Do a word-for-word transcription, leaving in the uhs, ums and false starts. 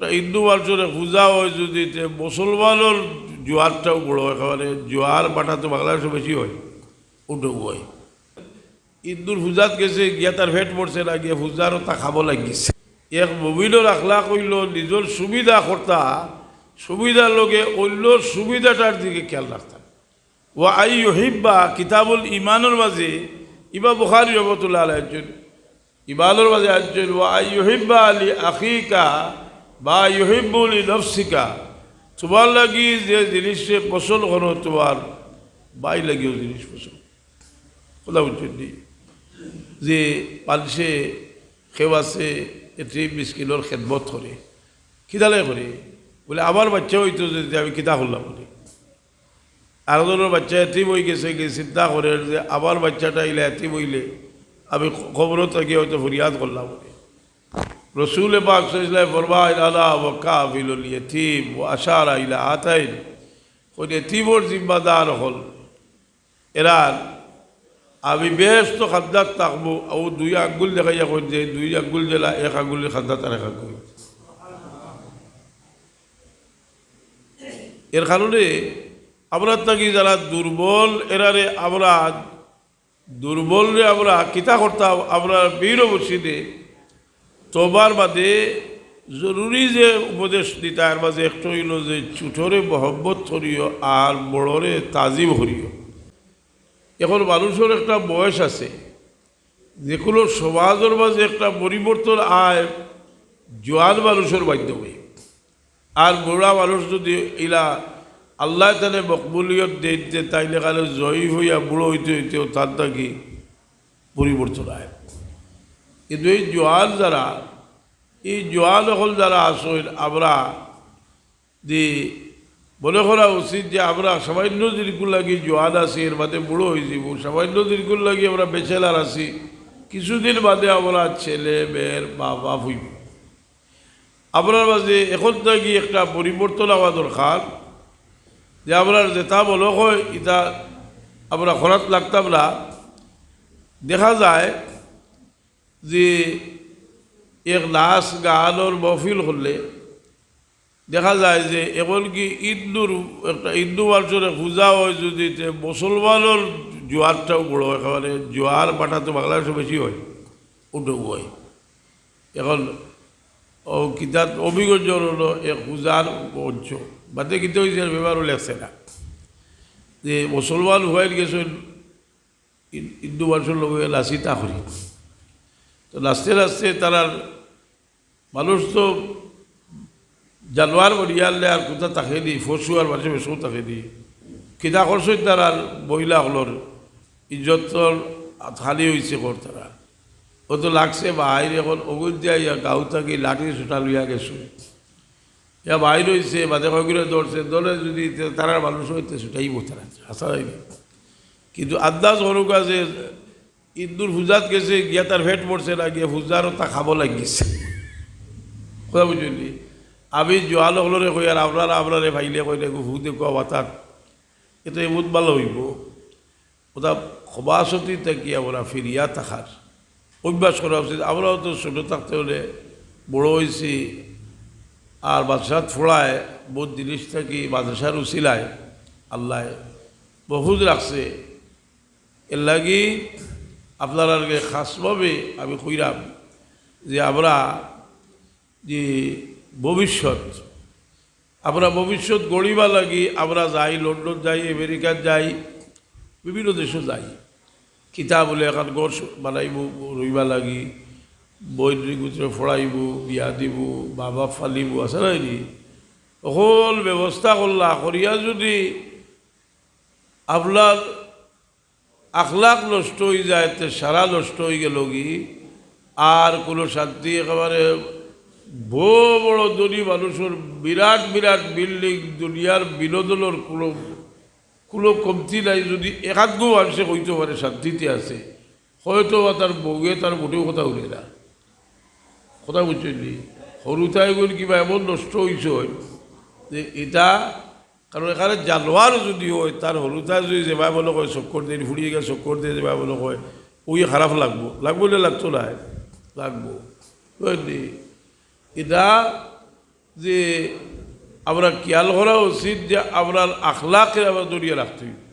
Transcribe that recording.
হিন্দু মানষরে পূজা অয় যদি, তে মুসলমানর জোয়ারটাও বড় অয়, একেবারে জোয়ার বাটা তো বাংলাদেশো বেশি অয়, উঠো অয়। হিন্দুর পূজাত গেছে, গিয়া তার পেট ভরছে না, গিয়া পূজারও তা খাবো লাগিছে। এক মুমিনর আখলাক অইলো নিজর সুবিধা করতা, সুবিধার লগে অইন্যর সুবিধাটার দিকে খেয়াল রাখতা। ওয়া আন ইউহিব্বা, কিতাবুল ইমানর মাঝে ইমাম বুখারী রহমতুল্লাহ আলাইহি আনছইন, ইমানর মাঝে আনছইন, "ওয়া আন ইউহিব্বা লি আখিকা মা ইউহিব্বু লি নাফসিকা।" তুমার লাগি যে জিনিসরে পছন্দ করো, তুমার ভাইর লাগিও জিনিস পছন্দ। কথা বুঝছইন নি? যে মানষে কেউ আছে, এতিম মিসকিনর খেদমত করে, কিতার লাগি করে? বলে, "আমার বাইচ্চা অইতো যদি আমি কিতা করলাম?" বলে, আরো জনর বাইচ্চা এতিম অইগেছে, গিয়া চিন্তা করের যে আমার বাইচ্চাটা ইলা এতিম অইলে আমি ক-, কবরো থাকি অয়তো ফরিয়াদ করলাম। রসুলে পাক সাল্লাল্লাহু আলাইহি ওয়াসাল্লামে ফরমাইন, "আনা ওয়া কাফিলুল ইয়াতিম", ওয়া আশারা ইলা হাতাইন। কইন এতিমর জিম্মাদার অকল, এরার আমি বেহেস্তো খান্দাত থাকমু। অউ দুই আঙ্গুল দেখাইয়া কইন যে দুই আঙ্গুল যেলা, এক আঙ্গুল খান্দাত আর এক আঙ্গুল। এর কারণে আমরার থাকি যারা দুর্বল, এরারে আমরা দুর্বলরে আমরা কিতা করতাম, আমরা পীর মুর্শিদে তওবার বাদে জরুরি যে উপদেশ দিতা, এর মাঝে একটা অইলো যে ছোটরে মহব্বত করিও আর বড়রে তাজিম করিও। এখন মানুষর একটা বয়স আছে, যে কোনো সমাজর মাঝে একটা পরিবর্তন আয় জোয়ান মানুষর মাধ্যমে। আর বুড়া মানুষ যদি ইলা আল্লায় তানে মকবুলিয়ত দেইন তে, তাইলে কালে জয়ীফ অইয়া বুড়া অইতে অইতেও তার থাকি পরিবর্তন আয়। কিন্তু এই জোয়ান যারা, এই জোয়ান অকল যারা আছইন, আমরা যে মনে করা উচিত যে আমরা সামান্য দিনকুর লাগি জোয়ান আছি, এর বাদে বুড়া অইযিমু, সামান্য দিনকুর লাগি আমরা ব্যাচেলার আছি, কিছুদিন বাদে আমরা ছেলে মেয়ের মা বাপ অইমু। আমরার মাঝে এখন থাকি একটা পরিবর্তন আওয়া দরকার, যে আমরার যেটা মনে অয় ইটা আমরা করাত লাগতাম না। দেখা যায় যে এক নাচ গানর মহফিল করলে দেখা যায় যে এমনকি হিন্দুর একটা হিন্দু মানষর পূজা অয় যদি, তে মুসলমানর জোয়ারটাও বড় অয়, একেবারে জোয়ার বাটা তো বাংলাদেশো বেশি অয়, উঠো অয়। এখন অউ কিতাত হবিগঞ্জর অইলো এক পূজার মঞ্চ, বাদে কিতা অইছে এর ব্যাপারও লেখছে না, যে মুসলমান অইয়া গেছইন হিন-, হিন্দু মানষর লগে লাচিতা করি। তো লাচতে লাচতে তারার মানুষ তো জানোয়ার বনিয়া আনলে আর কুনতা থাকে নি, পশু আর মানষে বেশি থাকে নি। কিতা করছইন তারার মহিলা অকলর ইজ্জতর আত খালি অইছে কর তারা। অউ তো লাগছে বাইর, এখন অগুইন দিয়া ইয়া গাঁও থাকি লাঠি সোটা লইয়া গেছে। ইয়া বাইর অইছে, বাদে কয়গুরে ধরছে, ধরে যদি তে-, তারার মানুষ অইতে ছুটাইবো তারা, হাছা অইবে। কিন্তু আন্দাজ করুকা যে হিন্দুর পূজাত গেছে, গিয়া তার পেট ভরছে না, গিয়া পূজারও তা খাবো লাগিছে। কথা বুঝছইন নি? আমি জোয়ান অকলরে কই, আর আপনারা আপনারে পাইলে কই, দেখো, হু দেখো, আবার তার এতে এমন ভালা অইবো। অতা খবাসতি থাকি আমরা ফিরিয়া থাকার অভ্যাস করা উচিত। আমরাও তো ছোট থাকতে অইলে বড় অইছি, আর মাদ্রাসাত পড়ায় বউত জিনিস থাকি মাদ্রাসার উছিলায় আল্লায় মহফুজ রাখছে। এর লাগি আপনারার লগে খাসভাবে আমি কইরাম যে আমরা যে ভবিষ্যৎ, আমরা ভবিষ্যৎ গড়িবার লাগি আমরা যাই, লন্ডন যাই, আমেরিকাত যাই, বিভিন্ন দেশো যাই। কিতা বুলে এখান ঘর স-, বানাইবো, রইবার লাগি, বইন গুত্রে পড়াইবো, বিয়া দিবো, মা বাপ ফালিবো, আছে না নি? অকল ব্যবস্থা করলা, করিয়া যদি আপনার আখলাক নষ্ট অই যায়, তে সারা নষ্ট অই গেল গি। আর কোনো শান্তি, একেবারে বড় বড় ধনী মানুষর বিরাট বিরাট বিল্ডিং, দুনিয়ার বিনোদনর কোনো, কোনো কমতি নাই। যদি একাধগু মানষে কইতো পারে শান্তিতে আছে, হয়তো বা তার বউয়ে তার মোটেও কথা হুনে না। কথা বুঝছইন নি? হুরুতাইগুন কিবা এমন নষ্ট অইছে যে ইটা কারণ এখানে জানোয়ার যদি অয়, তার হুরুতায় যদি যেবায় মনে কয় চক্কর দেয়, ফুড়িয়ে গিয়া চক্কর দেয়, যেবায় মনে কয়, অউ খারাপ লাগবো, লাগবো না লাগতো নায়, লাগবো। বুঝলি? ইটা যে আমরা খেয়াল করা উচিত যে আমরার আখলাকরে আমরা ধরিয়া রাখতে অইবো।